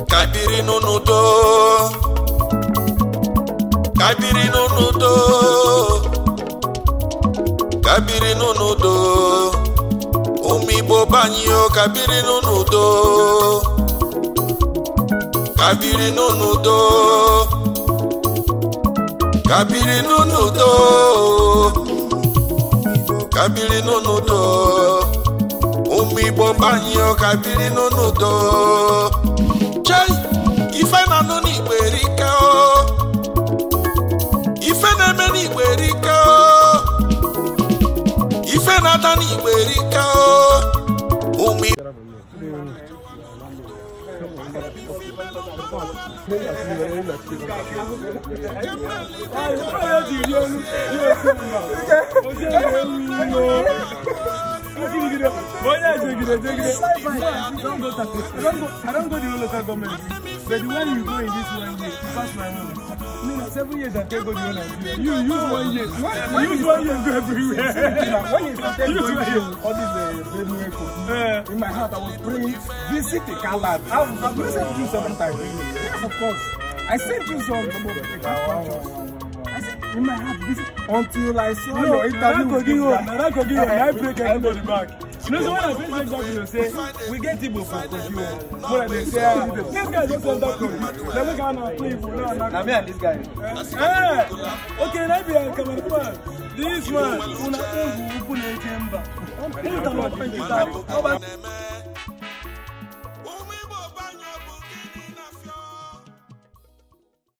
Ka biri n'udo, ka biri n'udo, ka biri n'udo. Ụmụ Igbo banyo, ka biri n'udo, ka biri n'udo, ka biri n'udo, ka biri n'udo. Ụmụ Igbo banyo, ka biri n'udo. Chai, ife na-anụ n'Igbo erika o, ife na-eme n'Igbo erika o, ife na-ada n'Igbo erika o. Ụmụ I don't go to the local government, but when you go in this 1 year, you pass my own. I mean, 7 years I can't go to the Nigeria. You use 1 year. You use 1 year and go everywhere. When you started going to all these Benue Kogi, in my heart I was praying, visit the Calab. I've listened to you 7 times. Yes, of course. I sent you some. I said, in my heart, visit until I saw your interview with you. I break everybody back. You know, so when I finish that, you say, we get Igbo for Kogi. When they say, this guy just enter Kogi. They look at us play for now. Now me and this guy. Okay, now be a cameraman. This one, una open a chamber.